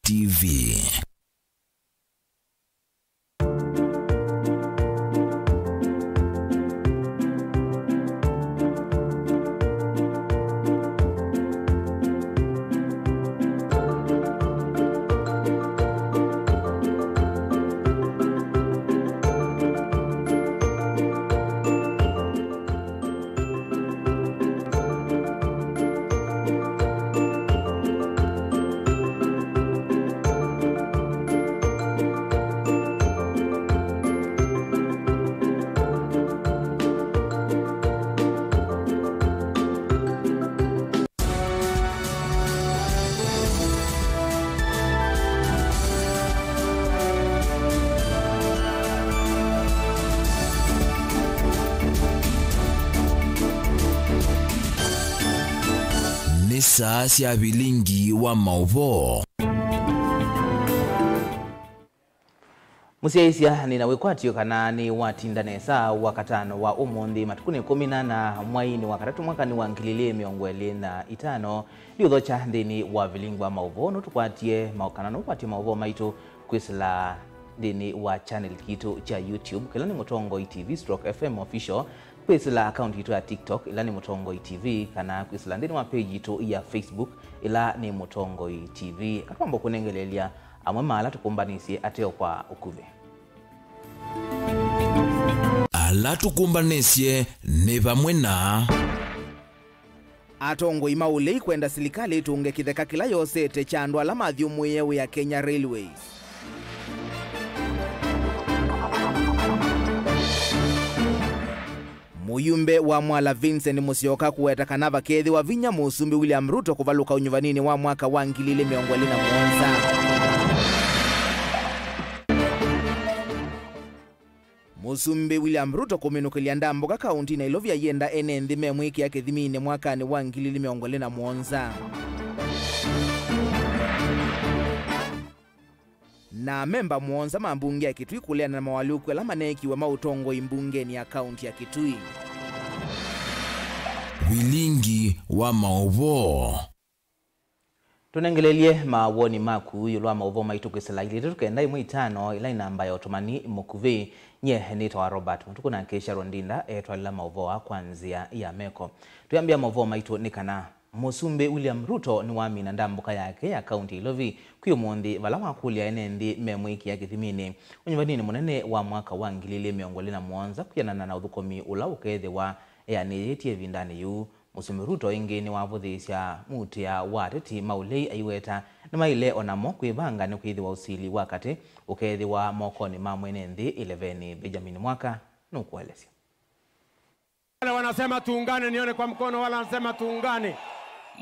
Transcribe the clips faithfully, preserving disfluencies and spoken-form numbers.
T V. Nĩ saa sya vilingi wa maũvoo. Mũsyaĩĩsya, nĩ na wĩkwatyo kana nĩ watinda nesa Wakatano wa ũmũnthĩ, matukũnĩ ĩkũmi na ana mwainĩ wa katatũ mwakanĩ wa ngili ilĩ mĩongo ĩlĩ na itano. Ndiũthokya nthĩnĩ wa vilingi wa maũvoo nũtũkwatie mao-, kana nũkwatie maũvoo maitũ kwĩsĩla nthĩnĩ wa channel kitũ kya YouTube, kĩla nĩ Mũtongoi T V stroke F M Official, kwĩsĩla account yitũ ya TikTok, ĩla nĩ Mũtongoi T V, kana kwĩsĩla nthĩnĩ wa page yitũ ya Facebook, ĩla nĩ Mũtongoi T V. Eka twambe kũnengeleelya amwe ma ala tũkũmbanĩsye ateo kwa ũkuvĩ. Ala tũkũmbanĩsye nĩ vamwe na atongoi ma ũlei kwenda silikalĩ ĩtũnge kĩtheka kĩla yosete kya andũ ala mathyũmũĩe wĩa Kenya Railways. Mũyumbe wa Mwala Vincent Musyoka kũweta kana vakeethĩwa vinya Mũsumbĩ William Ruto kũvalũka ũnyuvaninĩ wa mwaka wa ngili ilĩ mĩongo ĩlĩ na mũonza. Mũsumbĩ William Ruto kũminũkĩlya ndambũka kaũntinĩ ya Ilovi ayenda ene nthĩ memwĩkĩa kĩthiminĩ mwakanĩ wa ngili ilĩ mĩongo ĩlĩ na mũonza. Na amemba mũonza ma mbunge ya Kitui kũleana na moalyũku ala maneekiwe ma ũtongoi mbungenĩ ya kaũnti ya Kitui. Vilingi wa maũvoo. Tũnengelelye mawoni maku ĩũlũ wa maũvoo maitũ kwĩsĩla ilĩ itatũ kenda ĩmwe itano, ĩla nĩ namba ya ũtũmani mũkuvĩ. Nyie nĩtawa Robert Mũtukũ na Keisha Rondinda etwalĩla maũvoo aa kwa nzĩa ya meko. Twĩambĩa maũvoo maitũ nĩ kana Mũsumbĩ William Ruto nĩwamina ndambũka yake ya kaũnti ya Ilovi kwĩ ũmũnthĩ, vala wakũlya ene nthĩ memwĩkĩa kĩthiminĩ ũnyuvaninĩ mũnene wa mwaka wa ngili ilĩ mĩongo ĩlĩ na mũonza kwĩanana na ũthũkũmi ũla ũkeethĩwa eanĩĩtye ĩvindanĩ yĩu. Mũsumbĩ Ruto ĩngĩ nĩwavũthĩĩsya mũutĩa wa ateti ma ũlei aiweta nĩmaĩle o namo kwĩvanga nĩkwĩthĩwa ũsili wa katĩ ũkeethĩwa mokonĩ ma mwene nthĩ ĩleveni. Benjamin Mwaka nũkũelesya. Wale wanasema tuungane, nione kwa mkono wale wanasema tuungane.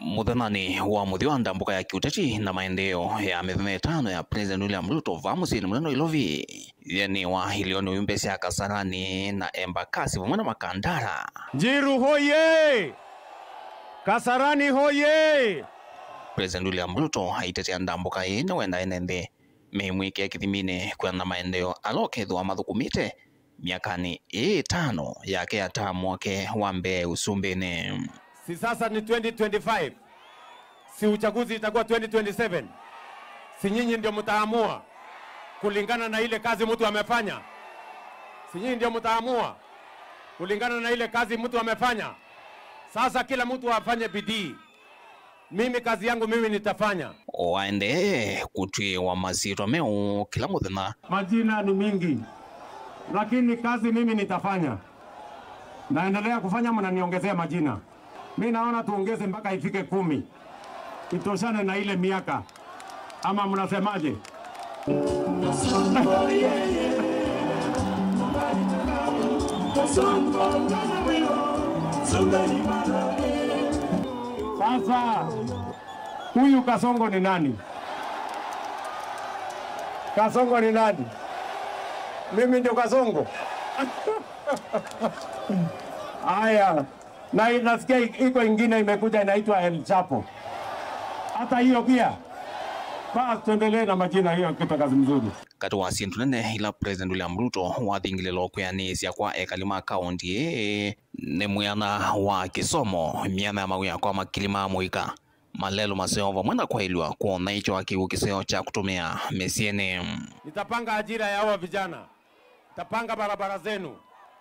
Mũthenyanĩ wa mũthya wa ndambũka ya kĩũteti na maendeeo ya mĩthenya ĩtano ya President William Ruto vaa mũsyĩnĩ mũnene wa Ilovi, yĩanĩwa ilĩonĩ yumbe sya Kasarani na Embakasi vamwe na Makandara. Njiru hoye! Kasarani hoye! President William Ruto aitetea ndambũka ĩĩ nĩwenda ene nthĩ meimwĩkĩa kĩthiminĩ kwĩana na maendeeo ala ũkethĩwa mathũkũmĩte myakanĩ ĩĩ ĩtano yake ya tamu wake wa mbee ũsumbĩnĩ. Si sasa ni twenty twenty-five? Si uchaguzi itakuwa twenty twenty-seven? Si nyinyi ndio mtaamua kulingana na ile kazi mtu amefanya? Si nyinyi ndio mtaamua kulingana na ile kazi mtu amefanya? Sasa kila mtu afanye bidii. Mimi kazi yangu mimi nitafanya. O aendee kũtw'ĩĩwa masyĩtwa meũ kĩla mũthenya. Majina ni mingi, lakini kazi mimi nitafanya. Naendelea kufanya, mnaniongezea majina. Mi naona tuongeze mpaka ifike kumi. Itoshane na ile miaka. Ama mnasemaje? Sasa, huyu Kasongo ni nani? Kasongo ni nani? Mimi ndio Kasongo? Haya. Na nasikia iko ingine imekuja inaitwa El Chapo. Hata hiyo pia. Basi tuendelee na majina hiyo, kitu kazi mzuri. Katĩ wa syĩndũ nene ila President William Ruto wathingĩlĩlwa kwĩanĩĩsya kwa ekali ma kaũnti ĩĩ nĩ mwĩana wa kĩsomo, myanya ya mawĩa kwa makili ma mũika, Malelũ maseo vamwe na kwaĩlw'a kwona ĩkyo kĩw'ũ kĩseo kya kũtũmĩa mĩsyĩnĩ. Nitapanga ajira ya hawa vijana. Tapanga barabara zenu,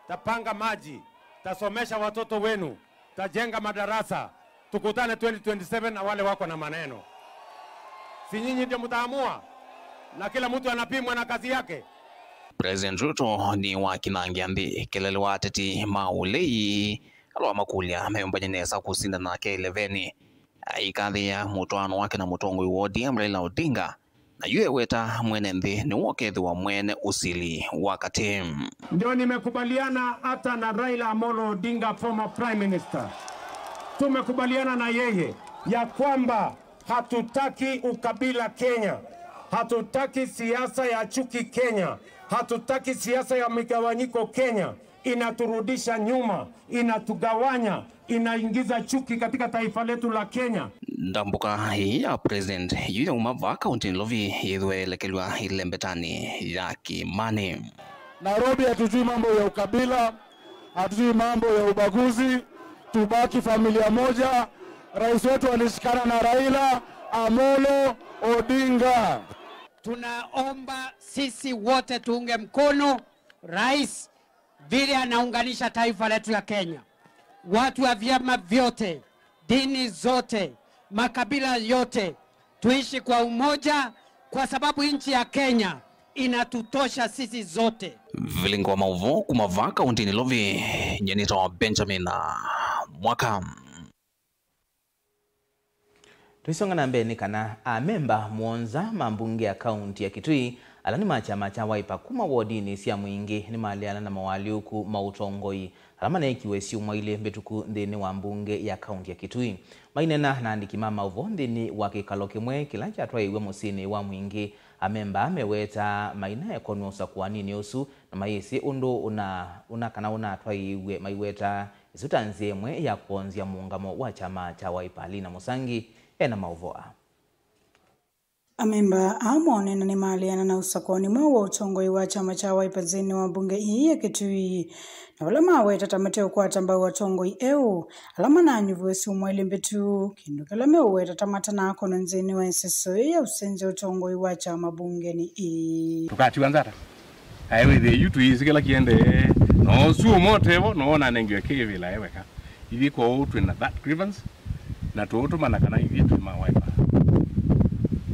tapanga maji, tasomesha watoto wenu, tajenga madarasa. Tukutane twenty twenty-seven na wale wako na maneno. Si nyinyi ndio mtaamua? Na kila mtu anapimwa na kazi yake. President Ruto nĩwakinangĩa nthĩ kelele wa ateti ma ũlei ala wamakũlya meyũmbany'e nesa kũsinda nake ĩleveni. Aikathĩĩa mũtwaano wake na mũtongoi wa O D M Raila Odinga, na yu eweta mwene nthĩ nĩwe ũkethĩwa mwene ũsili wa katĩ. Ndio nimekubaliana hata na Raila Amolo Odinga, former Prime Minister. Tumekubaliana na yeye ya kwamba hatutaki ukabila Kenya, hatutaki siasa ya chuki Kenya, hatutaki siasa ya migawanyiko Kenya. Inaturudisha nyuma, inatugawanya, inaingiza chuki katika taifa letu la Kenya. Ndambũka ĩĩ ya president yu yauma vaa kaunti Nairobi yĩthwe ĩlekelw'a ĩlembetanĩ ya Kilimani. Nairobi hatujui mambo ya ukabila, hatujui mambo ya ubaguzi, tubaki familia moja. Rais wetu alishikana na Raila Amolo Odinga. Tunaomba sisi wote tuunge mkono rais vile anaunganisha taifa letu la Kenya, watu wa vyama vyote, dini zote, makabila yote, tuishi kwa umoja, kwa sababu nchi ya Kenya inatutosha sisi zote. Vilingi wa maũvoo kuma vaa kaunti Nairobi, nyie nĩtawa Benjamin Mwaka. Tũisonga na mbee nĩ kana amemba mũonza ma mbunge ya kaunti ya Kitui ala nĩ ma kyama kya Wiper kuma wodinĩ sya Mwingĩ nĩmaleana na mawaalyũku ma ũtongoi ala maneekiwe syumwa ilĩ mbĩtũku nthĩnĩ wa mbunge ya kaunti ya Kitui. Maineena na andĩki ma maũvoo nthĩnĩ wa kĩkalo kĩmwe kĩla kyatwaĩiw'e mũsyĩnĩ wa Mwingĩ, amemba aa mewetaa mainaekonw'a ũsakũaninĩ ũsu na mayĩsĩ ũndũ ũna, ũna kana ũnatwaĩiw'e maiwetaa ĩsu ta nzĩa ĩmwe ya kwonzya mũũngamo wa kyama kya Wiper. Lina Mũsangi e na maũvoo aa. Amemba aa moneena nĩmaleana na ũsakũani mweũ wa ũtongoi wa kyama kya Wiper nthĩnĩ wa mbunge ii ya Kitui, na vala maweta ta mateũkwata mbau atongoi eũ ala mananyuviwe syumwa ilĩ mbĩtũku, kĩndũ kĩla meũweta ta matanaakonwe nthĩnĩ wa ĩseso ĩĩ ya ũsenzya ũtongoi wa kyama mbungenĩ ii. Tũkatiwa nzata. Aĩ wĩthĩe yu tũyĩsĩ kĩla kĩendee, na ũsu ũmwe ũtevo, no wonanengiwe kĩvĩla e weka. Ithyĩ kwoou twĩ na that grievance, na tũũtũmana kana ithyĩ twĩ ma Wiper.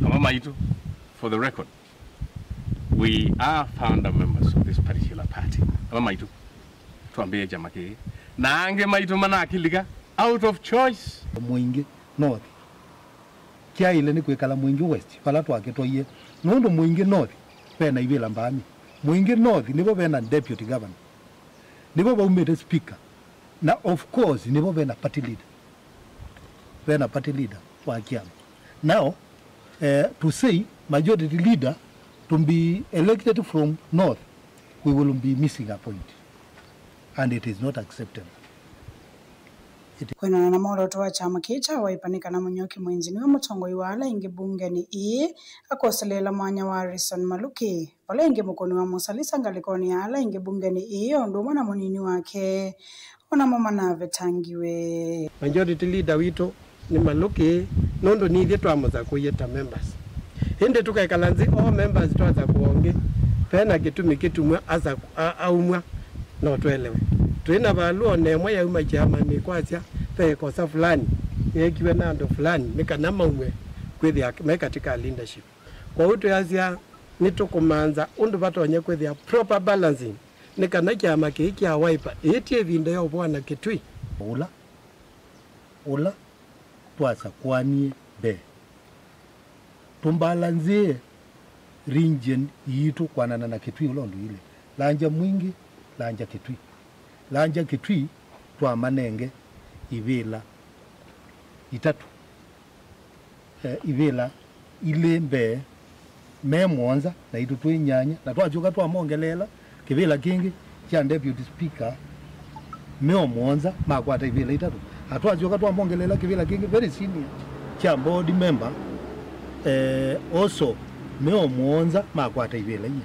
Ava maitũ, for the record, we are founder members of this particular party. Ava maitũ, twambĩĩe kyama kĩĩ. Na angĩ maitũ manakĩlika out of choice. Mwingĩ North. Kyaĩle nĩ kwĩkala Mwingĩ West, vala twakĩtwaie, nũndũ Mwingĩ North ve na ivĩla mbaanĩ. Mwingĩ North nĩvo ve na deputy governor, nĩvo vaumĩte speaker, na of course nĩvo ve na party leader, ve na party leader wa kĩama. Now, eh, to say majority leader to be elected from North, we will be missing a point, and it is not acceptable. Kwĩanana na mwolooto wa kyama kĩĩ kya Wiper nĩ kana Mũnyuki Mũinzi nĩwe mũtongoi wa ala aingĩ mbungenĩ ii, akoseleela mwanya wa Harrison Maluki, vala ĩngĩ mũkũni wa Musa Lisa ngalĩkonĩ ya ala aingĩ mbungenĩ ii, o ũndũ ũmwe na mũnini wake, o namo manavetangiwe. Majority leader witũ nĩ Maluki, nũndũ nĩ ithyĩ twamũsakũie ta members. Ĩndĩ tũkekala nthĩ, all members twasakũa ũngĩ, ve na kĩtumi kĩtumw'a asaku-, a-, aumw'a, no twelewe. Twĩ na valũa o na ĩmwe yauma kyamanĩ kwasya ve ĩkosa fulani yeekiwe na andũ fulani nĩ kana maumw'e kwĩthĩa me katika leadership. Kwoou twĩasya nĩtũkũmantha ũndũ vatonye kwĩthĩa proper balancing nĩ kana kyama kĩĩ kya Wiper ĩĩtye ĩvinda ya ũvũana Kitui. Ũla, ũla twasakũanie mbee. Tũmbalanzĩe region yitũ kwanana na Kitui ũla ũndũ ilĩ. Lanja Mwingĩ, Lanja Kitui. Lanja Kitui twamanenge ivĩla itatũ. Eh, ivĩla ilĩ mbee me mũonza, naitũ twĩ nyanya, na twasyoka twamongeleela kĩvĩla kĩngĩ kya deputy speaker me o mũonza makwata ivĩla itatũ, na twasyoka twamongeleela kĩvĩla kĩngĩ very senior kya board member, eh, also me o mũonza makwata ivĩla inya.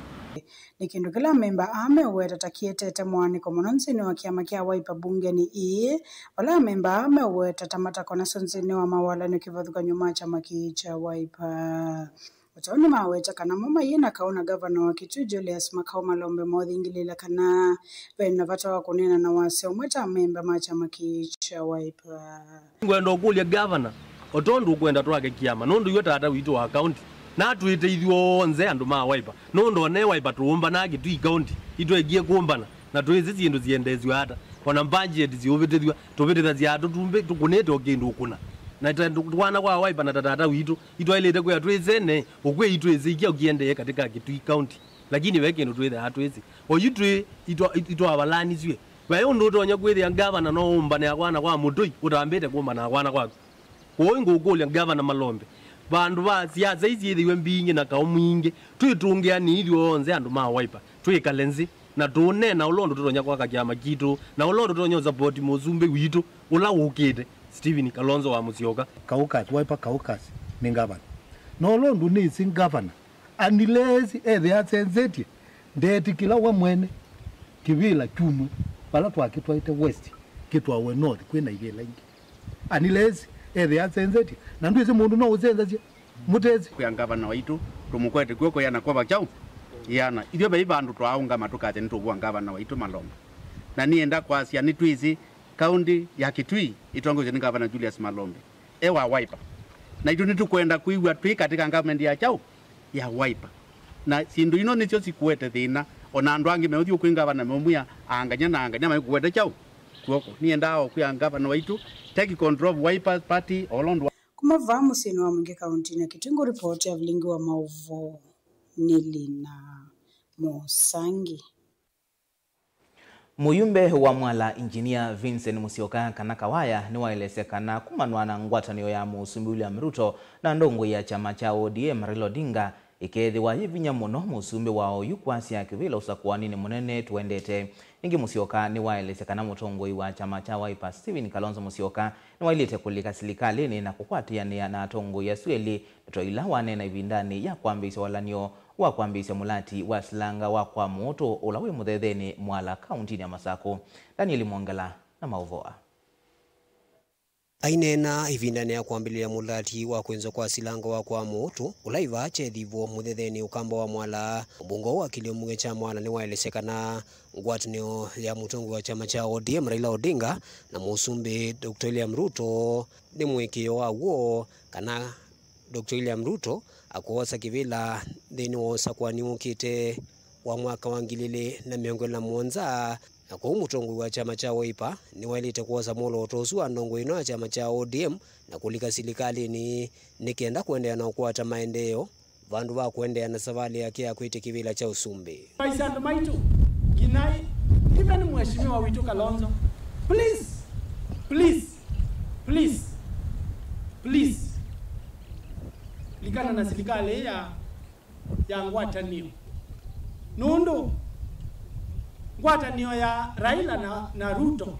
Nĩ kĩndũ kĩla amemba aa meũweta ta kĩetete mũaanĩko mũno nthĩnĩ wa kĩama kya Wiper mbungenĩ ĩĩ, vala amemba aa meũweta ta matakonasya nthĩnĩ wa mawalany'o kĩvathũkany'o ma kyama kĩĩ kya Wiper. O ta ũu nĩmaweta kana mo mayĩ na kaũ na ngavana wa Kitui Julius Makau Malombe moothingĩlĩĩla kana ve na vata wa kũneena na wasya ũmwe ta amemba ma kyama kĩĩ kya Wiper. Ngwenda ũkũlya ngavana, o tondũ ũkwenda twake kĩama, nũndũ iwe tata witũ wa kaũnti, na atwĩte ithyonthe andũ ma Wiper, nũndũ one Wiper tũũmbanaa Kitui kaũnti, itwekie kũmbana, na twĩsĩ syĩndũ siendeesw'a ata, ona mbangeti siũvĩtĩthw'a, tũvĩtĩthasya tũtumbĩ tũkũnĩte o kĩndũ ũkũna. Na ta twana kwa Wiper na ta tata witũ, itwaĩlĩte kwĩa twĩsene, ũkwĩ itwĩsĩ kyaũ kĩendee katika Kitui kaũnti, lakini ve kĩndũ twĩthaa twĩsĩ. O yu twĩ itwa-, itwavalanisw'e. Vai ũndũ ũtonya kwĩthĩa ngavana no ũmbane akwana kwa mũtũi ũtambĩte kũmbana akwana kwaku. Kwoou ngũkũlya Ngavana Malombe, vandũ va siasa ii syĩthĩwe mbingĩ na kaũ mwingĩ, twĩtũngĩanĩe ithyonthe andũ ma Wiper, twĩkale nthĩ, na tũũneena ũla ũndũ tũtonya kwaka kyama kitũ, na ũla ũndũ tũtonya ũsapoti mũsumbĩ witũ ũla wũkĩte, Stephen Kalonzo wa Musyoka. Caucus, Wiper Caucus nĩ ngavana. Na ũla ũndũ nĩsĩ ngavana, unless ethĩa asenzetye, ndeetĩkĩla we mwene kĩvĩla kyumw'e vala twakĩtwaĩte West kĩtwawe North kwĩ na ivĩla ingĩ. Unless ethĩa asenzetye, na ndwĩsĩ mũndũ no ũsenzasye mũtesi. Kwĩa ngavana waitũ, tũmũkwete kw'oko yĩana kwova kyaũ? Yĩana. Ithyĩ vai vandũ twaaũngama tũkasya nĩtũvũa ngavana waitũ Malombe. Na nĩenda kwasya nĩtwĩsĩ kaũntĩ ya Kitui ĩtongoesye nĩ Ngavana Julius Malombe, e wa Wiper. Naitũ nĩtũkwenda kwĩw'a twĩ katika government ya kyaũ? Ya Wiper. Na syĩndũ ino nĩsyo sikuete thĩna. Ona andũ angĩ meũthiĩ kwĩ ngavana meũmwĩa anganya na anganya maikũkwete kyaũ? Kw'oko. Nĩendaa o kwĩa ngavana waitũ, take control of Wiper Party, o ũndũ wa Kuma vaa mũsyĩnĩ wa Mwingĩ kaũntĩnĩ ya Kitui, ngũripoti ya vilingi wa maũvoo nĩ Lina Mũsangi. Mũyumbe wa Mwala Engineer Vincent Musyoka kana Kawaya nĩwaelesya kana kumanwa na ngwatanĩo ya Mũsumbĩ William Ruto na ndongoi ya kyama kya O D M Raila Odinga ĩkeethĩwa yĩ vinya mũno mũsumbĩ wa oyu kwasya kĩvĩla ũsakũaninĩ mũnene tũendete. Ningĩ Musyoka nĩwaelesya kana mũtongoi wa kyama kya Wiper Stephen Kalonzo Musyoka nĩwaĩlĩte kũlika silikalĩnĩ na kũkwatĩanĩa na atongoi asu elĩ, ndeto ila waneena ĩvindanĩ ya kwambĩĩsya walany'o wa kwambĩĩsya mũlati wa silanga wa kwa Mũũtũ ũla wĩ Mũthethenĩ Mwala kaũntĩnĩ ya Masakũ. Daniel Mwongela na maũvoo aa. Aineena ĩvindanĩ ya kwambĩlĩlya mũlati wa kwĩnzwa kwa silanga wa kwa Mũũtũ ũla ivaa kyethĩvo Mũthethenĩ Ũkamba wa Mwala, mũmbunge wa kĩlĩo mbunge kya Mwala nĩwaelesya kana ngwatanĩo ya mũtongoi wa kyama kya O D M Raila Odinga na mũsumbĩ Doctor William Ruto nĩ mũĩkĩĩo wa w'o kana Doctor William Ruto akwosa kĩvĩla nthĩnĩ wa ũsakũani wũkĩte wa mwaka wa ngili ilĩ na mĩongo ĩlĩ na mũonza, na kwoou mũtongoi wa kyama kya Wiper nĩwaĩlĩte kwosa mwolooto ũsu wa ndongoi ĩno ya kyama kya O D M na kũlika silikalĩnĩ nĩ kenda kũendeea na ũkwata maendeeo vandũ va kũendeea na savalĩ yake ya kwĩtya kĩvĩla kya ũsumbĩ. Aisye andũ maitũ, nginai, even mheshimiwa witũ Kalonzo, please, please, please, please, likana na silikalĩ ya, ya ngwatanĩo. Nũndũ ngwatanĩo ya Raila na, na Ruto,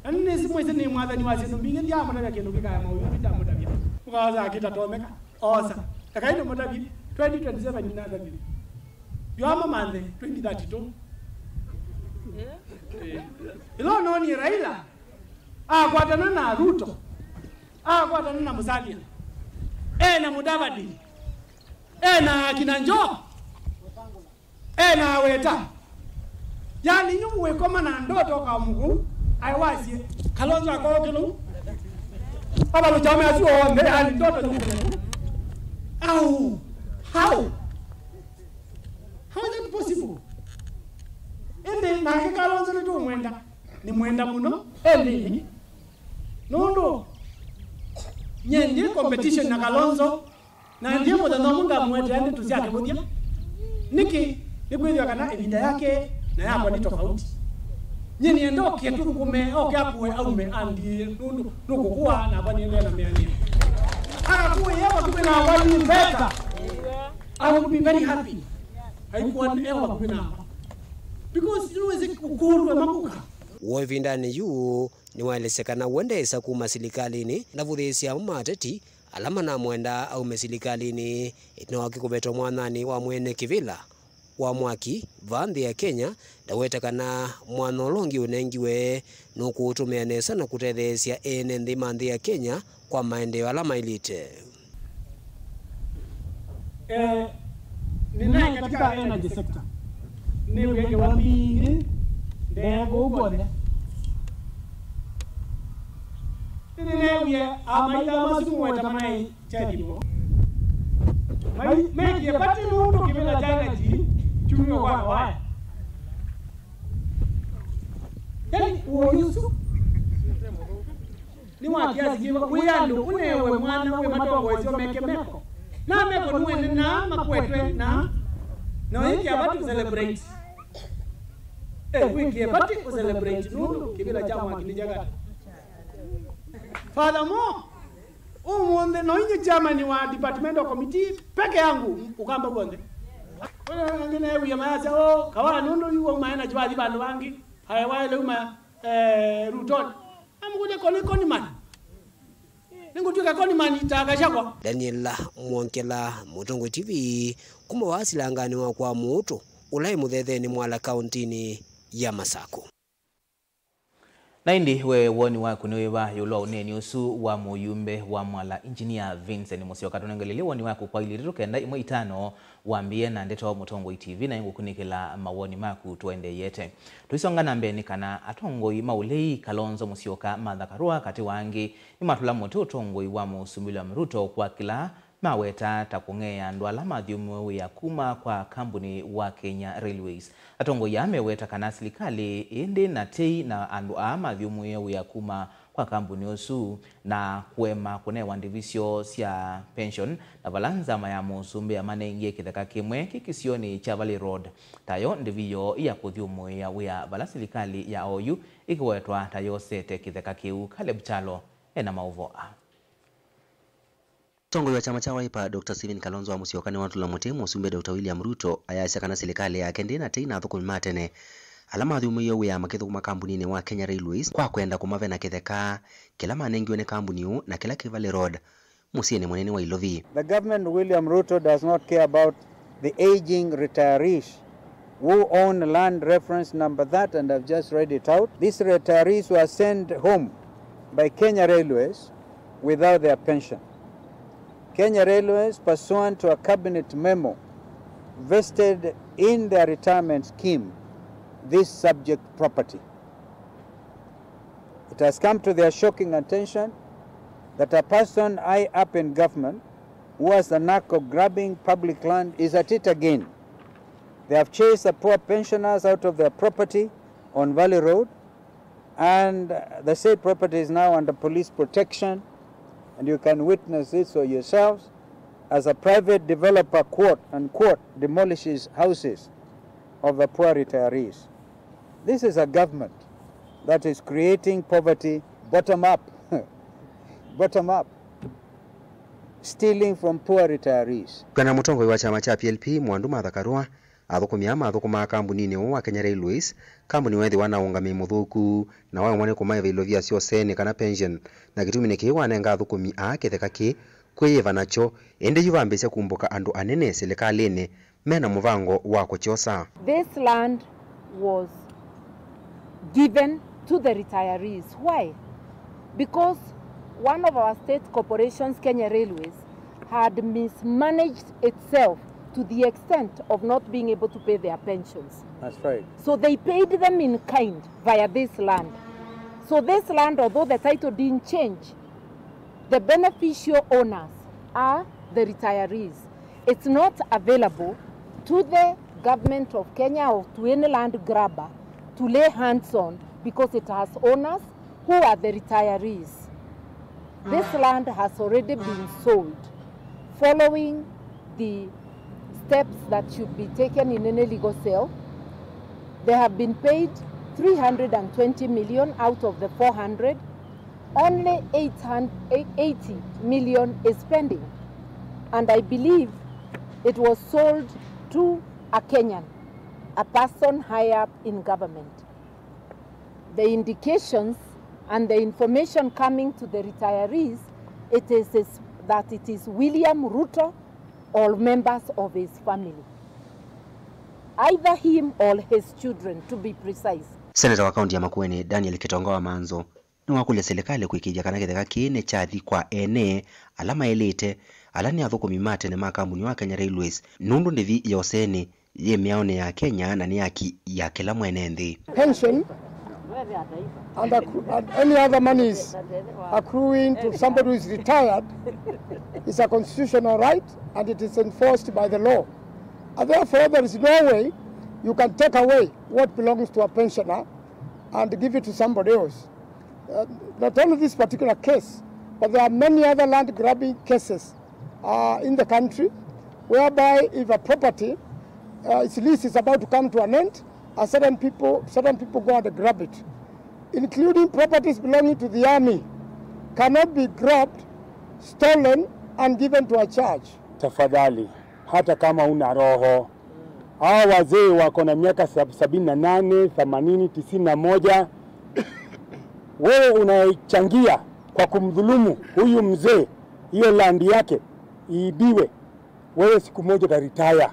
na nĩnĩsĩ mwĩsĩ nĩ mwathani wa syĩndũ mbingĩ, ndyamũtavya kĩndũ kĩkaya maũyũ ndamũtavya. Mũkaosa akĩtatomeka. Osa. Ekai nĩmũtavye, twenty twenty-seven nĩnatavye. Yu amamanthe twenty thirty-two. Ĩla ũnoonie Raila akwatana na Ruto, akwatana na Musalia, e na Mudavadi, e na akina Joho, e na aweta. Yani, nyu wĩkoma na ndoto ka mũkũu, aĩ wasye, Kalonzo akookĩlũ. Avalũkya ome asu onthe, yani, ndoto nyu. How? How? How is that possible? Ĩndĩ nake Kalonzo nĩtũmwenda, nĩmwenda mũno, ĩndĩ nũndũ nyie ndi competition na Kalonzo, na ndiĩ mũthenya ũmwe ngamũetea ndeto syake mũthya. Nĩkĩ? Nĩkwĩthĩwa kana ĩvinda yake na yakwa nĩ tofauti. Nyie nĩenda oke tũthũkũme, oke akũe aume andiĩ nũndũ nũkũkũa nakwa nĩendee na mĩanĩo. Akakũe e vakuvĩ nakwa ni mbeta. I will be very happy. Aikuwa e vakuvĩ nakwa. Because nĩwĩsĩ ũkũlwe makuka. W'o ĩvindanĩ yu nĩwaelesya kana we ndeesa kuma silikalĩnĩ, ndavũthĩĩsya amwe ma ateti ala manamwenda aume silikalĩnĩ ĩtina wake kũvetwa mwananĩ wa mwene kĩvĩla wa mwaki vaa nthĩ ya Kenya, ndaweta kana mwanya ũla ũngĩ ũnengiwe nũkũũtũmĩa nesa na kũtetheesya ene nthĩ ma nthĩ ya Kenya kwa maendeeo ala maĩlĩte. Eh, ninaye katika energy sector. Nĩw'e ngewa mbingĩ ndee kũu kw'onthe. Nĩneewie amaitha masu mũweta manaĩ kyalimo. Mai-, mekie vati nũndũ kĩvĩla kya energy kyumĩwa kwa kawaya. Yaani, ũoyu ũsu nĩ wa kiasi kĩva wĩ andũ ũnewe mwana wĩ matongoesyo meke meko. Na meko nĩwene na makwetwe na, na wĩkĩa vati ũcelebrate. Eh, wĩkĩe vati ũcelebrate nũndũ kĩvĩla kya mwaki nĩ kyakata. Furthermore, ũmũnthĩ no inye chairman wa departmental committee peke yangu Ũkamba kw'onthe. Angĩ neewie mayasya, "Oh, kawaa nũndũ yu wauma energy wathi vandũ vangĩ, ae waĩle uma, eh, Rutoni." Amũkũlya, "Koni, Koniman? Nĩngũtw'ĩka Koniman ta Gachagua?" Daniel Mwongela, Mũtongoi T V, kuma wa silanganĩ wa kwa Mũũtũ, ũla ĩ Mũthethenĩ Mwala kaũntĩnĩ ya Masakũ. Na ĩndĩ we woni waku nĩ wĩva ĩũlũ wa ũneeni ũsu wa mũyumbe wa Mwala, Engineer Vincent Musyoka? Tũnengelelye woni waku kwa ilĩ itatũ kenda ĩmwe itano, wambĩĩe na ndeto Mũtongoi T V, na ĩngũkunĩkĩla mawoni maku tũendeeyete. Tũisonga na mbee nĩ kana atongoi ma ũlei Kalonzo Musyoka, Martha Karua katĩ wa angĩ nĩmatũla mũtĩ ũtongoi wa Mũsumbĩ William Ruto kwa kĩla maweta ta kũng'ea andũ ala mathyũmũe wĩa kuma kwa kambuni wa Kenya Railways. Atongoi aa meweta kana silikalĩ ĩndĩ na tei na andũ aa mathyũmũie wĩa kuma kwa kambuni ũsu na kũema kũnewa ndivi syoo sya pension, na vala nzama ya mũsumbĩ yamanengie kĩtheka kĩmwe kĩ kĩsionĩ kya Valley Road tayo ndivi yoo ya kũthyũmũĩa wĩa, vala silikalĩ ya oyu ĩkĩwetwa ta yosete kĩtheka kĩu. Caleb Kyalo ena maũvoo aa. Mũtongoi wa kyama kya Wiper, Doctor Stephen Kalonzo wa Musyoka nĩwatũla mũtĩ mũsumbĩ Doctor William Ruto, ayasya kana silikalĩ yake ndĩ na tei na athũkũmi ma tene ala mathyũmũie wĩa makĩthũkũma kambuninĩ wa Kenya Railways kwa kwenda kũmavena kĩtheka kĩla manengiwe nĩ kambuni ũũ na kĩla kĩ Valley Road, mũsyĩnĩ mũnene wa Ilovi. The government of William Ruto does not care about the aging retirees who own land reference number that, and I've just read it out. These retirees were sent home by Kenya Railways without their pension. Kenya Railways, pursuant to a cabinet memo, vested in their retirement scheme this subject property. It has come to their shocking attention that a person high up in government who has the knack of grabbing public land is at it again. They have chased the poor pensioners out of their property on Valley Road, and, uh, the said property is now under police protection, and you can witness this for yourselves as a private developer, quote unquote, demolishes houses of the poor retirees. This is a government that is creating poverty bottom up. Bottom up. Stealing from poor retirees. Kana mũtongoi wa kyama kya P L P, Mwandu Martha Karua, athũkũmi aa mathũkũmaa kambuninĩ ũũ wa Kenya Railways, kambuni weethĩwa na ũngamĩi mũthũku, na waemwa nĩ kũmaĩva ilovia syosenĩ kana pension, na kĩtumi nĩ kĩĩ wanenga athũkũmi aa kĩtheka kĩĩ kwĩyĩva nakyo, ĩndĩ yu vambĩĩsya kumbũka andũ anene silikalĩnĩ mena mũvango wa kũkyosa. This land was given to the retirees. Why? Because one of our state corporations, Kenya Railways, had mismanaged itself to the extent of not being able to pay their pensions. That's right. So they paid them in kind via this land. So this land, although the title didn't change, the beneficial owners are the retirees. It's not available to the government of Kenya or to any land grabber to lay hands on because it has owners who are the retirees. This land has already been sold. Following the steps that should be taken in any legal sale, they have been paid three hundred and twenty million out of the four hundred. Only eight hundred, eighty million is pending, and I believe it was sold to a Kenyan, a person high up in government. The indications and the information coming to the retirees, it is, is that it is William Ruto or members of his family, either him or his children, to be precise. Seneta wa kaunti ya Makueni, Daniel Kitonga wa Manzo, nĩwakũlya silikalĩ kũĩkĩĩthya kana kĩtheka kĩĩ nĩkyathi kwa ene ala maĩlĩte, ala nĩ athũkũmi ma tene ma kambuni wa Kenya Railways, nũndũ ndĩvi ya ũseni yĩ mĩaonĩ ya Kenya na nĩ haki ya kĩla mwene nthĩ. Pension and accru-, and any other monies accruing to somebody who is retired is a constitutional right and it is enforced by the law. And therefore, there is no way you can take away what belongs to a pensioner and give it to somebody else. Uh, not only this particular case, but there are many other land grabbing cases uh, in the country, whereby if a property, uh, its lease is about to come to an end, a certain people, certain people go and grab it, including properties belonging to the army, cannot be grabbed, stolen, and given to a church. Tafadhali, hata kama una roho, hawa wazee wako na miaka sab-, sabini na nane, themanini, tisini na moja, wewe unayechangia kwa kumdhulumu huyu mzee, hiyo land yake iibiwe, wewe siku moja utaretire.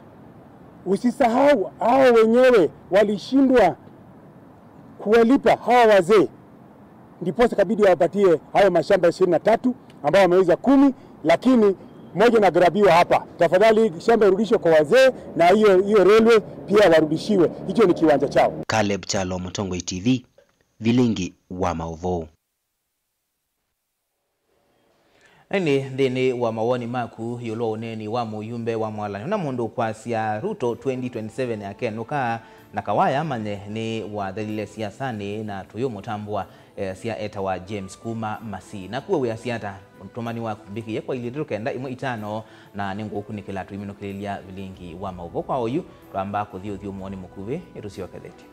Usisahau hao wenyewe walishindwa kuwalipa hawa wazee, ndiposa ikabidi wawapatie hayo mashamba ishirini na tatu ambao wameuza kumi, lakini moja inagrabiwa hapa. Tafadhali shamba irudishwe kwa wazee na hiyo, hiyo railway pia warudishiwe. Hicho ni kiwanja chao. Caleb Chalo, Mũtongoi T V, Vilingi wa Maũvoo. Ĩndĩ nthĩnĩ wa mawoni maku ĩũlũ wa ũneeni wa mũyumbe wa mwalanyo na mũndũ ũkwasya Ruto twenty twenty-seven akenũka na kawaya amanye nĩ wathelile siasanĩ na tũyũmũtambũa, eh, sya etawa James kuma Masii. Naku we wĩasya ata? Ũtũmani waku mbĩkĩe kwa ilĩ itatũ kenda ĩmwe itano, na nĩngũũkunĩkĩla tũiminũkĩlĩlya vilingi wa maũvoo. Kwa oyu, twamba kũthi ũthyũmũonĩ mũkuvĩ, nĩtũsyokethetye.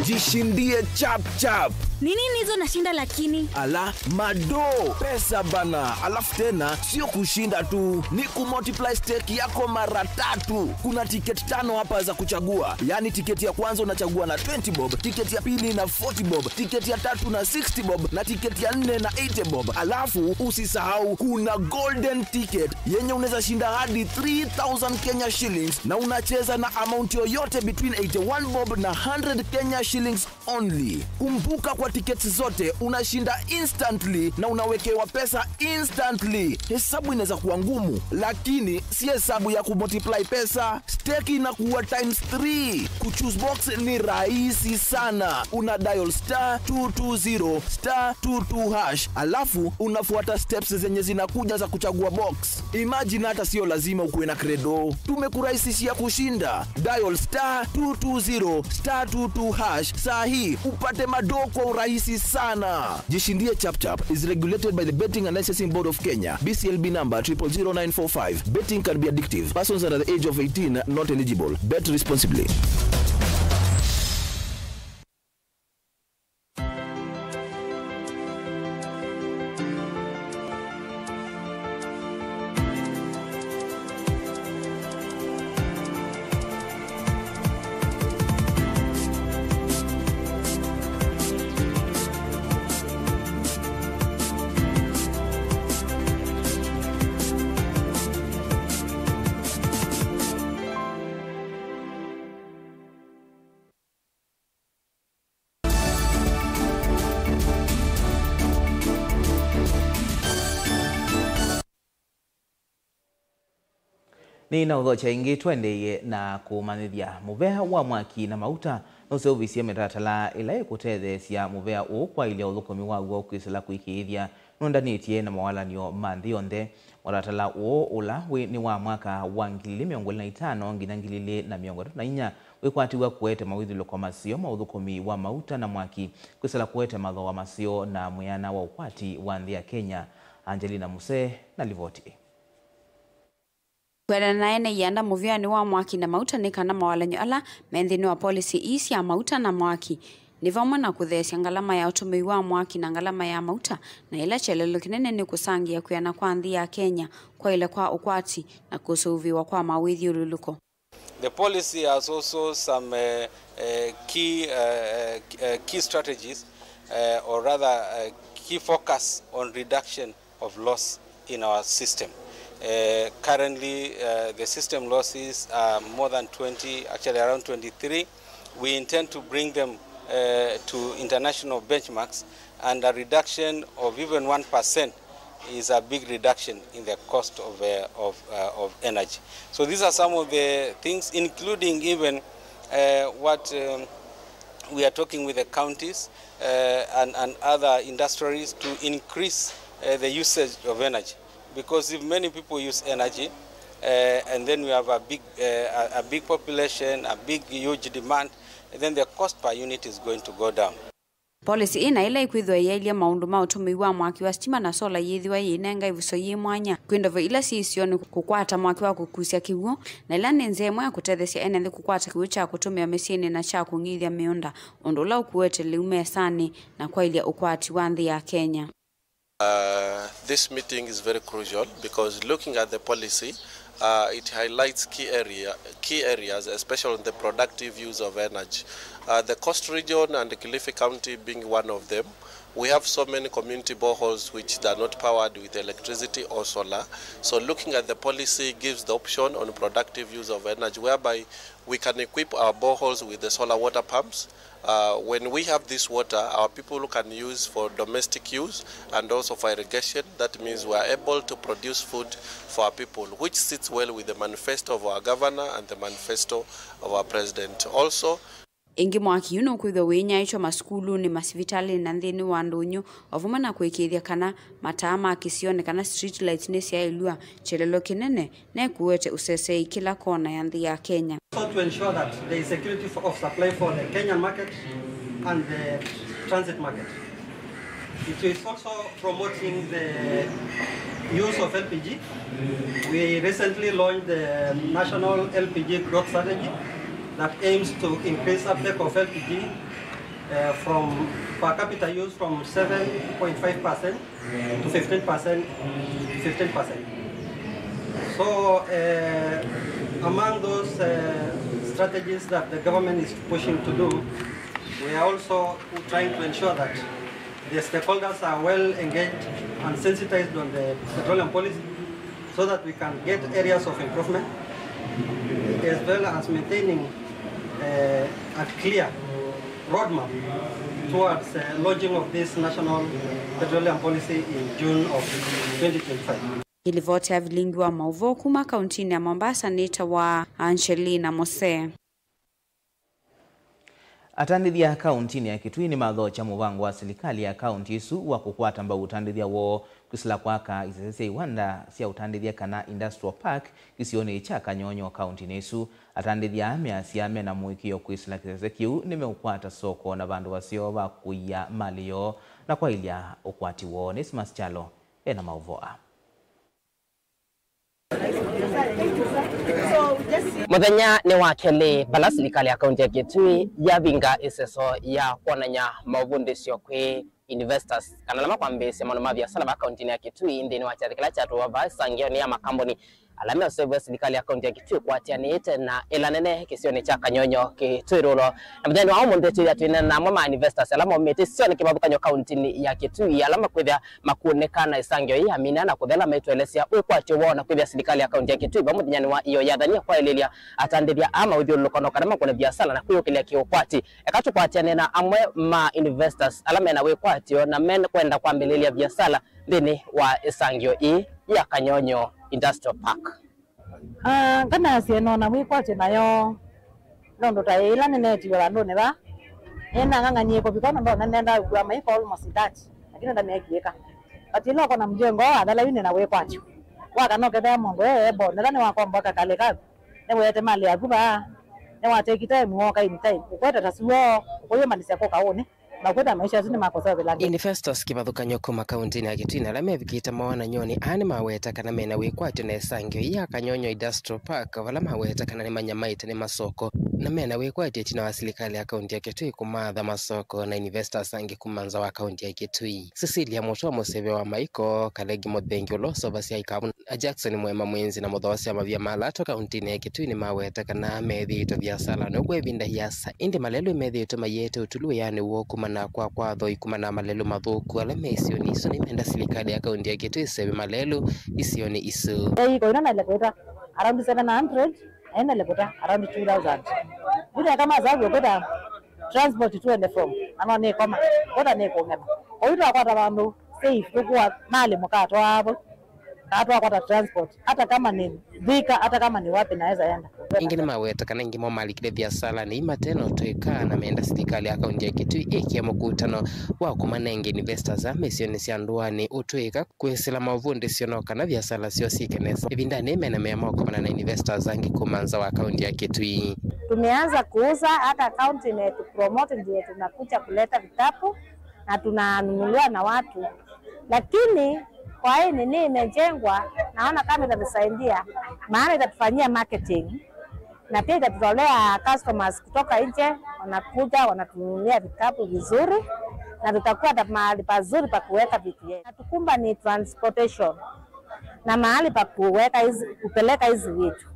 Jishindie chap chap. Ni nini hizo nashinda lakini? Ala, mado, pesa bana. Alafu tena, sio kushinda tu, ni kumultiply stake yako mara tatu. Kuna ticket tano hapa za kuchagua. Yaani ticket ya kwanza unachagua na twenty bob, ticket ya pili na forty bob, ticket ya tatu na sixty bob, na ticket ya nne na eighty bob. Alafu usisahau kuna golden ticket yenye unaweza shinda hadi three thousand Kenya shillings, na unacheza na amount yoyote between eighty-one bob na hundred Kenya shillings only. Kumbuka, kwa tickets zote unashinda instantly na unawekewa pesa instantly. Hesabu inaweza kuwa ngumu, lakini si hesabu ya kumultiply pesa. Stake inakuwa times three. Kuchoose box ni rahisi sana. Una dial star two two zero star two two hash, alafu unafuata steps zenye zinakuja za kuchagua box. Imagine, hata sio lazima ukuwe na credo. Tumekurahisishia kushinda. Dial star two two zero star two two hash saa hii upate madoo kwa urahisi sana. Jishindie Chap Chap is regulated by the Betting and Licensing Board of Kenya, B C L B number triple zero nine four five. Betting can be addictive. Persons under the age of eighteen not eligible. Bet responsibly. Nĩnaũthokya ĩngĩ, tũendeeye na kũmanyĩthya. Mũvea wa mwaki na mauta nũseũvisye mĩtalatala ĩla ĩkũtetheesya mũvea ũũ kwaĩlya ũthũkũmi waw'o kwĩsĩla kũĩkĩĩthya nũendanĩtye na mawalany'o ma nthĩ yonthe. Mũtalatala ũũ, ũla wĩ nĩ wa mwaka wa ngili ilĩ mĩongo ĩlĩ na itano nginya ngili ilĩ na mĩongo ĩtatũ na inya, wĩkwatĩw'a kũete mawĩthyũlũko maseo ma ũthũkũmi wa mauta na mwaki kwĩsĩla kũete mathooa maseo na mwĩana wa ũkwati wa nthĩ ya Kenya. Angelina Musee na livoti ĩĩ. Kwendana na ene ianda mũvĩanĩ wa mwaki na mauta nĩ kana mawalany'o ala me nthĩnĩ wa policy ii sya mauta na mwaki nĩ vamwe na kũtheesya ngalama ya ũtũmĩi wa mwaki na ngalama ya mauta, na ĩla kyelelo kĩnene nĩ kũsangĩa kwĩana kwa nthĩ ya Kenya kwaĩle kwa ũkwati na kũseũvĩwa kwa mawĩthyũlũlũko. The policy has also some uh, uh, key, uh, uh, key strategies, uh, or rather uh, key focus on reduction of loss in our system. Uh, currently, uh, the system losses are more than twenty, actually around twenty-three. We intend to bring them uh, to international benchmarks, and a reduction of even one percent is a big reduction in the cost of, uh, of, uh, of energy. So these are some of the things, including even uh, what um, we are talking with the counties uh, and, and other industries to increase uh, the usage of energy. Because if many people use energy, uh, and then we have a big, uh, a, a big population, a big, huge demand, then the cost per unit is going to go down. Policy ĩĩ na ĩla ĩkwĩthĩwa ĩyaĩlya maũndũ ma ũtũmĩi wa mwaki wa sitima na sola yĩthĩwa yĩinenga ĩvuso yĩ mwanya kwĩ ndovo ila syĩ isionĩ kũkwata mwaki wa kũkusya kĩw'ũ, na ĩla nĩ nzĩa ĩmwe ya kũtetheesya ene nthĩ kũkwata kĩw'ũ kya kũtũmĩa mĩsyĩnĩ na kya kũng'ithya mĩũnda, ũndũ ũla ũkuete lĩu mesanĩ na kwaĩlya ũkwati wa nthĩ ya Kenya. Uh, this meeting is very crucial because looking at the policy, uh, it highlights key area, key areas, especially on the productive use of energy. Uh, the coast region and Kilifi County being one of them, we have so many community boreholes which are not powered with electricity or solar. So looking at the policy gives the option on productive use of energy, whereby we can equip our boreholes with the solar water pumps. Uh, when we have this water, our people can use for domestic use and also for irrigation. That means we are able to produce food for our people, which sits well with the manifesto of our governor and the manifesto of our president. Also, Ĩngĩ, mwaki yu nũkwĩthwa wĩnyaĩĩtw'a masukulunĩ, masivitalĩnĩ, na nthĩnĩ wa ndũnyũ, o vamwe na kũĩkĩĩthya kana mataa ma kĩsionĩ, kana street lights, nĩsyaĩlw'a kyelelo kĩnene na ĩkuete ũseseei kĩla kona ya nthĩ ya Kenya. Also to ensure that there is security for, of supply for the Kenyan market and the transit market. It is also promoting the use of L P G. We recently launched the national L P G growth strategy that aims to increase uptake of L P G uh, from per capita use from seven point five percent to fifteen percent, fifteen percent. So uh, among those uh, strategies that the government is pushing to do, we are also trying to ensure that the stakeholders are well engaged and sensitized on the petroleum policy so that we can get areas of improvement as well as maintaining uh, a clear roadmap towards uh, launching of this national petroleum policy in June of twenty twenty-five. Ĩlivoti ya vilingi wa maũvoo kuma kauntinĩ ya Mombasa nĩtawa Angelina Mose. Atandĩthya kauntinĩ ya Kitui nĩmathokya mũvango wa silikalĩ ya kaunti ĩsu wa kũkwata mbau ũtandĩthya woo kwĩsĩla kwaka isese sya iwanda sya ũtandĩthya kana industrial park kĩsionĩ kya Kanyonyo kauntinĩ ĩsu. Atandĩthya aa measya mena mũĩkĩĩo kwĩsĩla kĩsese kĩu nĩmeũkwata soko na vandũ vaseo va kũia malĩ yoo na kwaĩlya ũkwati woo. Nesimas Kyalo ena maũvoo aa. Mũthenya nĩ wa kelĩ vala silikalĩ ya kaunti ya Kitui yavinga ĩseso ya kwonany'a maũvundĩsyo kwĩ investors kana ala makwambĩĩsya maũndũ ma viasala vaa kauntinĩ ya Kitui nthĩnĩ wa kyathĩ kĩla kyatũwa vaa ĩsangĩonĩ ya makambuni ala meũseũvya silikalĩ ya kaunti ya Kitui kwatĩanĩĩte na ĩla nene kĩsionĩ kya Kanyonyo Kitui Rural. Na mũthenya wa ũmũnthĩ twĩthĩa twĩneena na amwe ma investors ala maumĩte isionĩ kĩvathũkany'o kauntinĩ ya Kitui ala makwĩthĩa makũnĩka na ĩsangĩo yĩĩ yamina na kũthela maitũelesya wĩkwatyo woo na kwĩthĩa silikalĩ ya kaunti ya Kitui vau mũthenyanĩ wa ĩyo yathanie kwaĩlĩlya atandĩthya aa maũthyũlũlũko no kana makũne viasala na kwĩyũkĩlya kĩũkwati. Eka tũkwatĩane na amwe ma investors ala mena wĩkwatyo na mekwenda kwambĩlĩlya viasala nthĩnĩ wa ĩsangĩo ĩĩ ya Kanyonyo Industrial Park. Ah, nganasye nona wĩkwatyo nayo nũndũ ta ĩla nĩneetiwe vandũnĩ vaa, nĩnang'ang'anie kũvika nũndũ nĩnendaa kũkua maiko almost thirty, lakini ndamekiĩka. But ĩla ũkona mjengo athela yu nĩna wĩkwatyo. Wakana ũkethĩa mũndũ e able, nĩla nĩwakomboa kakalĩ kaku, nĩwĩete malĩ yaku vaa, nĩwateki time woka in time, ũkwete ta suo, ũkũyũmbanĩsya kũka ũnĩ. Makwĩta maisha asu nĩ makosa vĩlange. Investors kĩvathũkany'o kuma kauntinĩ ya Kitui na ala mevikĩte mawonany'onĩ aa nĩmaweta kana mena wĩkwatyo na ĩsangĩo ya Kanyonyo Industrial Park, vala maweta kana nĩmanyamaĩte nĩ masoko na mena wĩkwatyo ĩtina wa silikalĩ ya kaunti ya Kitui kũmatha masoko na investors angĩ kuma nza wa kaunti ya Kitui. Cecilia Mũtwa, mũseve wa Maiko, Kalegi Mũthengi ũla ũseũvasya ikavu, na Jackson Mwema, mwĩnzi na mũthoosya mavia ma lato kauntinĩ ya Kitui, nĩmaweta kana methĩĩtwe viasalanĩ ũkw'a ĩvinda yĩasa, ĩndĩ malelũ methĩĩtwe maiete ũtulu wĩanĩ woo kumana kwa kwa athoi kumana na malelũ mathũku ala me isionĩ isu. Nĩmenda silikalĩ ya kaunti ya Kitui ĩseũvye malelũ isionĩ isu. Ĩko ĩno naĩle kwĩta around seven hundred, na ĩnaĩle kwĩta around two thousand. Vile kama sababu kwĩta transport to and from, na no nĩkoma, kwĩta nĩkũng'ema. Kwa hiyo twakwata vandũ safe, tũkua malĩ mũkatwaa vo, kana twakwata transport, hata kama ni Thika, hata kama ni wapi naweza enda. Ĩngĩ nĩmaweta kana aingĩ moo malikile viasalanĩ ii mate na ũtũĩka, na menda silikalĩ ya kaunti ya Kitui ĩkĩe mũkutano wa kũmanenga investors aa me isionĩ sya ndũanĩ ũtũĩka kwĩsĩla maũvundĩsyo no kana viasala syoo syĩke nesa. Ĩvindanĩ yĩĩ mena mĩao ma kũkomana na investors angĩ kuma nza wa kaunti ya Kitui. Tumeanza kuuza, hata kaunti imetupromote, ndio tunakuja kuleta vitabu na tunanunuliwa na watu, lakini kwa hii nini imejengwa, naona kama itatusaidia, maana itatufanyia marketing na pia itatutolea customers kutoka nje, wanakuja wanatununulia vitabu vizuri, na tutakuwa na mahali pazuri pa kuweka vitu yetu. Natukumba ni transportation na mahali pa kuweka hizi, kupeleka hizi vitu.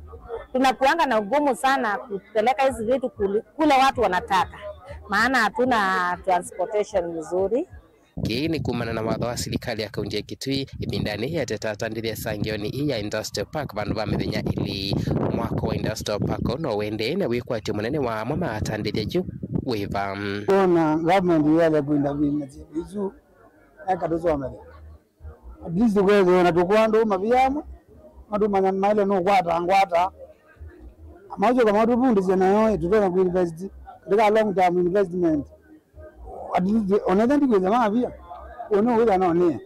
Tunakuanga na ugumu sana kupeleka hizi vitu kuli-, kule watu wanataka, maana hatuna transportation nzuri. Kĩĩ nĩ kumana na watho wa silikalĩ ya kaunti ya Kitui ĩvindanĩ yateta atandĩthya ĩsangĩonĩ ĩĩ ya Industrial Park vandũ va mĩthenya ĩlĩ. Mwako wa Industrial Park ũũ no ũendee na wĩkwatyo mũnene wa amwe ma atandĩthya yu wĩva. Ona government yaĩle kũintervene na syĩndũ isu, eka tũsomethya. At least kwethĩwa na tũkũa andũ mavia amwe, matũmanya maĩle nũkwata ngwata. Maũsyoka matũvundĩsya nayo, ĩĩ, tũtonya kũinvest katika long term investment. At least, ona ĩthe ndikwĩthĩa mavia, ũnĩ ũwĩthĩa no nĩe.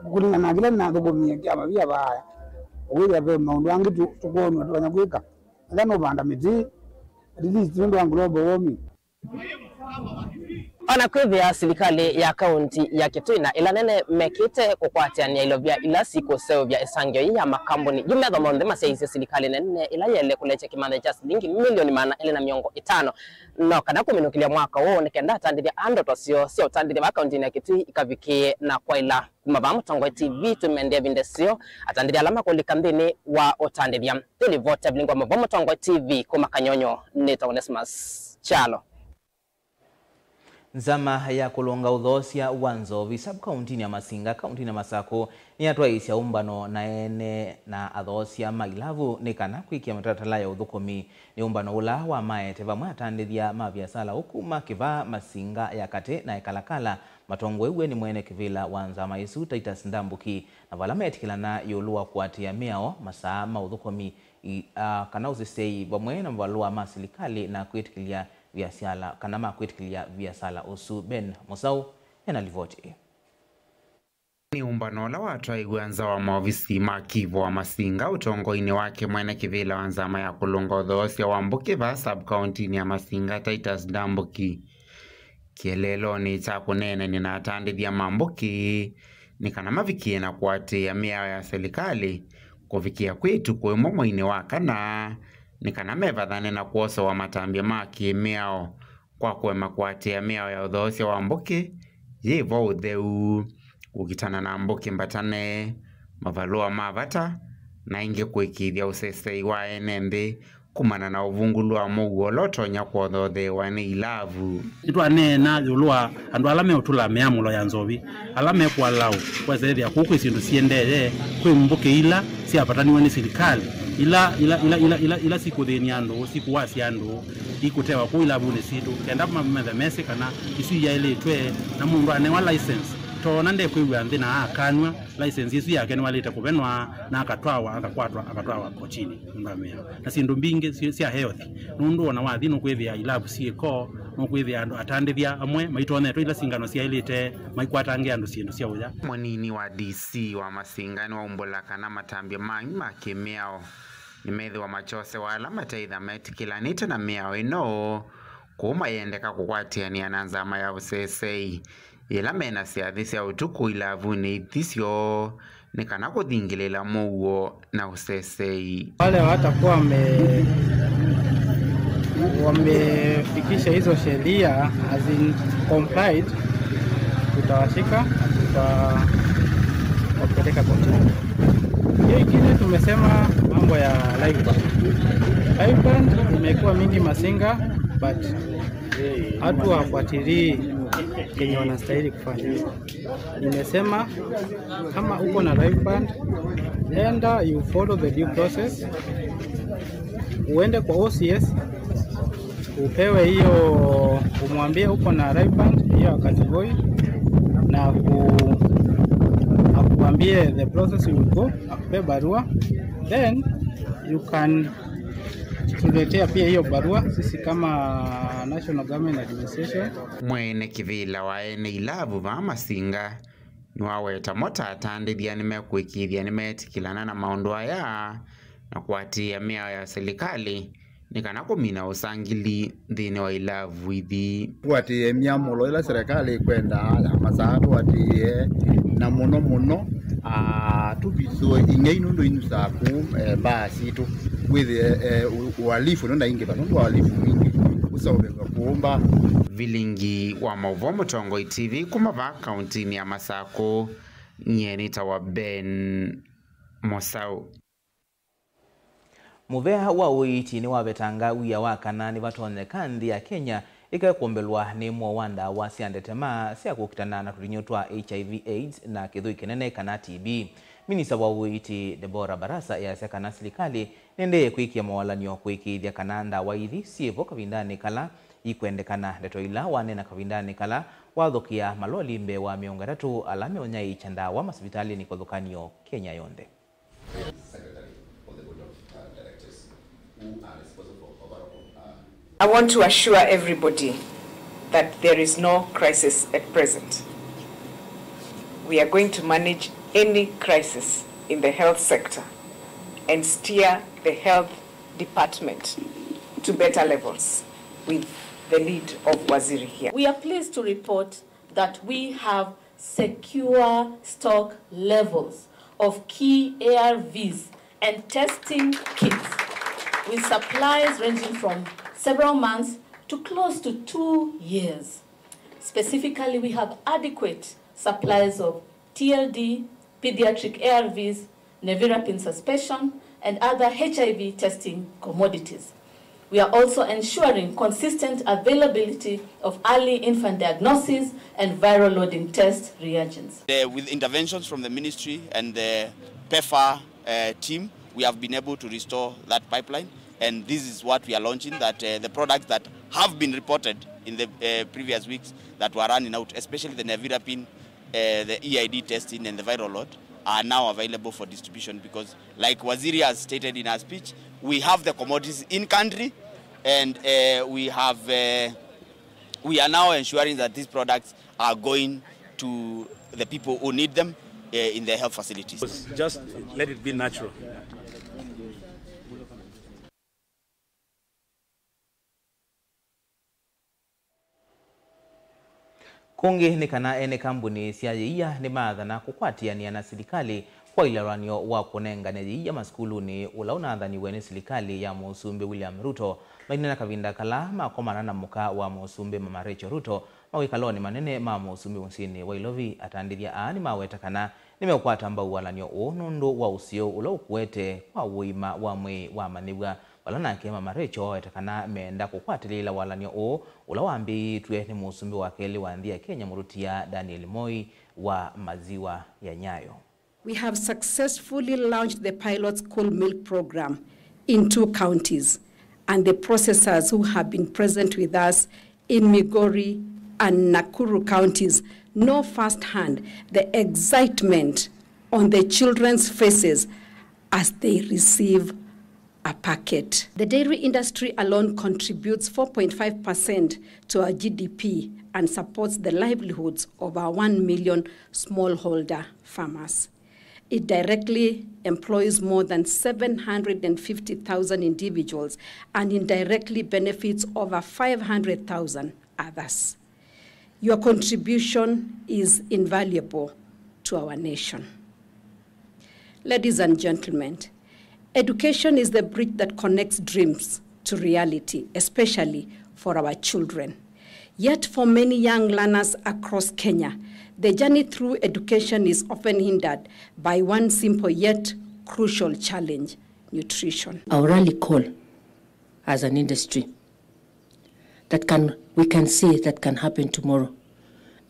Kũlingana na kĩla nĩnathũkũmie kya mavia vaaya, ũwĩthĩa ve maũndũ angĩ tũ-, tũkwonw'a tũtonya kwĩka. Ĩthe nũvanda mĩtĩ, at least nũndũ wa global warming. O na kwĩthĩa silikalĩ ya kaunti ya Kitui na ĩla nene mekĩte kũkwatĩanĩa ilovia ila sikũseũvya ĩsangĩo yĩĩ ya makambuni, yu metho monthe masyaĩĩsye silikalĩ nene ĩla yaĩle kũlekya kĩmanthĩ kya silingi milioni maana elĩ na mĩongo ĩtano no kana kũminũkĩlya mwaka ũũ nĩ kenda atandĩthya a ndoto syoo sya ũtandĩthya va kauntinĩ ya Kitui ikavikĩe na kwaĩla. Kuma vaa Mũtongoi T V tũmendea ĩvinda ĩseo atandĩthya ala makũlika nthĩnĩ wa ũtandĩthya. Twĩlivoti ya vilingi wa mavoo Mũtongoi T V kuma Kanyonyo, nĩtawa Onesmus Kyalo. Nzama ya kũlũnga ũthoosya wa nzovi sub-kauntinĩ ya Masinga, kauntinĩ ya Masakũ, nĩyatwaĩĩsya ũmbano na ene na athoosya ma ilavu nĩ kana kwĩkĩa mĩtalatala ya ũthũkũmi. Nĩ ũmbano ũla wamaete vamwe atandĩthya ma viasala ũkuma Kĩvaa, Masinga ya Katĩ na Ekalakala, matongoew'e nĩ mwene kĩvĩla wa nzama ĩsu, Titus Ndambuki, na vala meetĩkĩlana ĩũlũ wa kũatĩĩa mĩao, masaa ma ũthũkũmi, i, a, kana ũseseĩ, vamwe na mavalũa ma silikalĩ na kwĩtĩkĩlya viasala, kana ma kwĩtĩkĩlya viasala ũsu. Ben Mũsaũ ena livoti ĩĩ. Nĩ ũmbano ũla watwaĩw'a nza wa maovisi ma Kivu wa Masinga, ũtongoinĩ wake mwene kĩvĩla wa nzama ya kũlũnga ũthoosya wa mbũkĩ vaa sub-kauntinĩ ya Masinga, Titus Ndambuki. Kĩeleelonĩ kya kũneenany'a na atandĩthya ma mbũkĩ nĩ kana mavikĩe na kũatĩĩa mĩao ya silikalĩ kũvikĩa kwĩ ĩtukũ ĩmwe mweinĩ wa kana, nĩ kana mevathane na kwosewa matambya ma kĩ-mĩao kwa kũema kũatĩĩa mĩao ya ũthoosya wa mbũkĩ yĩ vo ũtheu, kũkitana na mbũkĩ mbatane, mavalũa ma vata, na ĩngĩ kũĩkĩĩthya ũseseĩ wa ene nthĩ kumana na ũvungũlu wa mũuo ũla ũtonya kũothootheewa nĩ ilavu. Nĩtwaneena ĩũlũ wa andũ ala meũtũla mĩamũlo ya nzovi, ala mekũa laũ, kwesa ĩthĩa kũu kwĩ syĩndũ siendee, kwĩ mbũkĩ ila syapataniwe nĩ silikalĩ, ila, ila, ila, ila, ila, ila sikũthĩny'a andũ, sikũwasya andũ, ikũtewa kũu ilavunĩ sitũ, kenda mamethe mesĩ kana isu iyaĩlĩtwe, na mũndũ anewa license, toona ndekwĩw'a nthĩ na akanw'a, license ĩsu yake nĩwaĩlĩte kũvenwa na akatwawa, akakwatwa, akatwawa kotinĩ nũndũ wa mĩao. Na syĩndũ mbingĩ sy-, sya health, nũndũ ona wathi nũkwĩthĩa ilavu syĩko, nũkwĩthĩa andũ atandĩthya amwe maitonyetwe ila singano syaĩlĩte, maikwatange andũ syĩndũ sya ũya. Mũnini wa D C wa Masinga nĩwaumbũla kana matambya mangĩ ma kĩmĩao nĩmethĩwa makyosewa ala mateitha metĩkĩlanĩte na mĩao ĩno kũu mayendeka kũkwatĩanĩa na nzama ya ũsesei yĩla mena syathĩ sya ũtukũ ilavunĩ ithi syoo, nĩ kana kũthingĩlĩla mũuo na ũsesei. Wale watakuwa wame-, wamefikisha hizo sheria, as in complied, tutawashika na tutawapeleka kotini. Hiyo ingine tumesema mambo ya live band. Live band imekuwa mingi Masinga, but hatuwafuatilii kenye wanastahili kufanya. Nimesema kama uko na live band, enda you follow the due process, uende kwa O C S, upewe hiyo, umwambie uko na live band hiyo ya Katigoi, na ku-, akuambie the process you go, akupe barua, then you can tuletea pia hiyo barua sisi kama National Government Administration. Mwene kĩvĩla wa ene ilavu vaa Masinga nĩwaweta mo ta atandĩthya nĩmekwĩkĩĩthya nĩmeetĩkĩlana na maũndũ aya na kũatĩĩa mĩao ya silikalĩ nĩ kana kũmina ũsangili nthĩnĩ wa ilavu ithi. Tũatĩĩe myamũlo ĩla serikali ĩkwendaa ya masaa, tũatĩĩe na mũno mũno, ah, tũvisũe ing'ei nũndũ inyusaa kũu, eh, mbaa sitũ, wĩthĩe, eh, ũ-, ũhalifu nũnaingĩva nũndũ wa ũhalifu mwingĩ ũseũvĩw'a kũũ mbaa. Vilingi wa maũvoo Mũtongoi T V kuma vaa kauntinĩ ya Masakũ, nyie nĩtawa Ben Mosau. Mũvea wa ũiiti nĩwavetanga wia wa kana nĩvatonyeka nthĩ ya Kenya ĩkae kũmbĩlwa nĩ mũo wa ndawa sya ndetema sya kũkitana na tũlinyũ twa H I V AIDS na kĩthũi kĩnene kana T B. Minista wa ũiiti Deborah Barasa easya kana silikalĩ nĩendeee kwĩkĩa mawalany'o kũĩkĩĩthya kana ndawa ithi syĩvo kavindanĩ kala ikwendekana. Ndeto ila waneena kavindanĩ kala wathũkĩa maloli mbee wa mĩongo ĩtatũ ala meũnyaĩĩkya ndawa masivitalĩnĩ kĩvathũkany'o Kenya yonthe. Secretary of the Board of, uh, Directors who are responsible for overall, uh, I want to assure everybody that there is no crisis at present. We are going to manage any crisis in the health sector and steer the health department to better levels with the lead of Waziri here. We are pleased to report that we have secure stock levels of key A R Vs and testing kits, with supplies ranging from several months to close to two years. Specifically, we have adequate supplies of T L D, pediatric A R Vs, nevirapine suspension, and other H I V testing commodities. We are also ensuring consistent availability of early infant diagnosis and viral loading test reagents. Uh, with interventions from the ministry and the PEPFAR, uh, team, we have been able to restore that pipeline, and this is what we are launching, that, uh, the products that have been reported in the, uh, previous weeks that were running out, especially the nevirapine, uh, the E I D testing and the viral load are now available for distribution because, like Waziri has stated in her speech, we have the commodities in country and, uh, we have, uh, we are now ensuring that these products are going to the people who need them, uh, in the health facilities. Just let it be natural. Kũngĩ nĩ kana ene kambunĩ sya yĩia nĩmaathana kũkwatĩanĩa na silikalĩ kwa ilalũanyo wa kũnengane yĩia masukulunĩ ũla ũnathaniwe nĩ silikalĩ ya Mũsumbĩ William Ruto, maineena kavinda kala makomana na mũka wa Mũsumbĩ Mama Rachel Ruto mawĩkalonĩ manene ma Mũsumbĩ mũsyĩnĩ wa Ilovi. Atandĩthya aa nĩmaweta kana nĩmeũkwata mbau walany'o ũũ nũndũ wa ũseo ũla ũkũete kwa ũima wa mwĩĩ wa amanyĩw'a, vala nake Mama Rachel owete kana meenda kũkwatĩlĩĩla walany'o ũũ ũla wambĩĩtw'e nĩ mũsumbĩ wa kelĩ wa nthĩ ya Kenya, Mũtũtia Daniel Moi wa Maziwa ya Nyayo. We have successfully launched the pilot school milk program in two counties, and the processors who have been present with us in Migori and Nakuru counties know firsthand the excitement on the children's faces as they receive a packet. The dairy industry alone contributes four point five percent to our G D P and supports the livelihoods of our one million smallholder farmers. It directly employs more than seven hundred and fifty thousand individuals and indirectly benefits over five hundred thousand others. Your contribution is invaluable to our nation. Ladies and gentlemen, education is the bridge that connects dreams to reality, especially for our children. Yet, for many young learners across Kenya, the journey through education is often hindered by one simple yet crucial challenge: nutrition. Our rally call as an industry that can, we can say that can happen tomorrow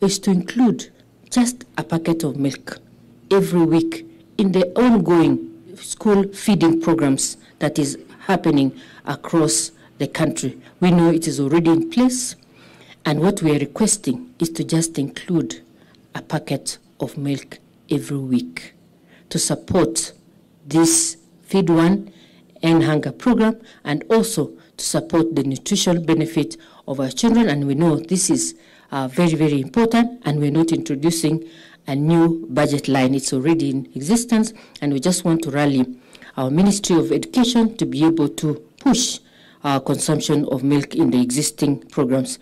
is to include just a packet of milk every week in the ongoing school feeding programs that is happening across the country. We know it is already in place, and what we are requesting is to just include a packet of milk every week to support this Feed One, End Hunger program, and also to support the nutritional benefit of our children. And we know this is uh, very, very important, and we're not introducing a new budget line. It's already in existence, and we just want to rally our Ministry of Education to be able to push our consumption of milk in the existing programs.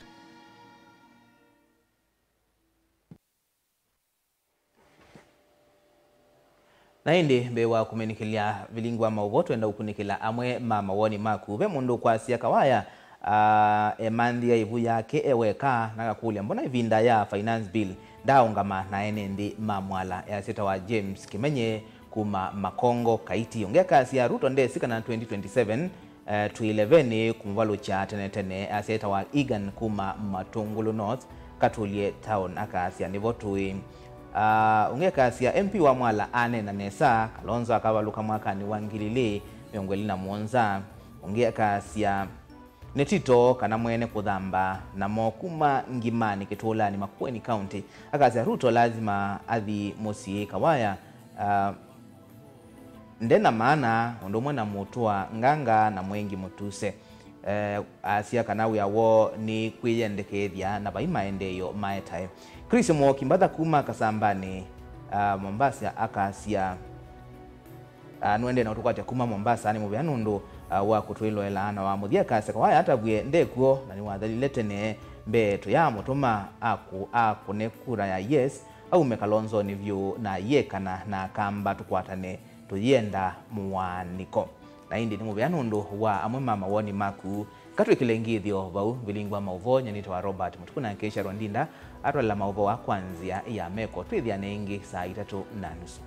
Na ĩndĩ, mbee wa kũmĩnĩkĩlya vilingi wa maũvoo, twenda ũkunĩkĩla amwe ma mawoni maku. Ve mũndũ ũkwasya Kawaya, ah, emanthĩa ĩvu yake e weka, na akakũlya, mbona ĩvinda ya finance bill ndaaũngama na ene nthĩ ma Mwala? Easya ta wa James Kĩmenye kuma Makongo, Kaiti. Ũngĩ akasya, Ruto ndesĩ kana twenty twenty-seven eh, twĩ ĩlevenĩ kũmũvalũkya tene tene, asya etawa Egan kuma Matũngũlũ North, Katũlye Town, akasya, nĩvo tũĩ. Ah, ũngĩ akasya, M P wa Mwala aneena nesa, Kalonzo akavalũka mwakanĩ wa ngili ilĩ mĩongo ĩlĩ na mũonza. Ũngĩ akasya, nĩ Tito kana mwene kũthamba namo kuma Ngimanĩ Kĩtũlanĩ, Makueni County, akasya, Ruto lazima athi mũsyĩ Kawaya, ah, nde na maana, ũndũ ũmwe na mũtũa nganga na mwengi mũtuse. Eh, asya kana wĩa woo nĩ kwĩyendekeethya na vai maendeeo maetae. Chris Mwoki Mbatha kuma Kasambani, ah, Mombasa, akasya, ah, nũendee na ũtũkwatya kuma Mombasa, nĩ mũvea nũndũ, ah, wa kũtwĩloela. Na wa mũthya akasya, Kawaya atavw'e ndekw'o na nĩwathelile tene mbee tũyaamũtũma akũ-, akũne kura ya yes, aume Kalonzonĩ vyũ na ayĩekana na Akamba tũkwatane tũyĩenda mũwaanĩko. Na ĩndĩ nĩ mũvea nũndũ wa amwe ma mawoni maku. Katwĩkĩle ngĩthyo vau, vilingi wa maũvoo, nyanĩte wa Robert Mũtuku na Keisha Rondinda atwalela maũvoo aa kwa nzĩa ya meko. Twĩthĩane ĩngĩ saa itatũ na nusu.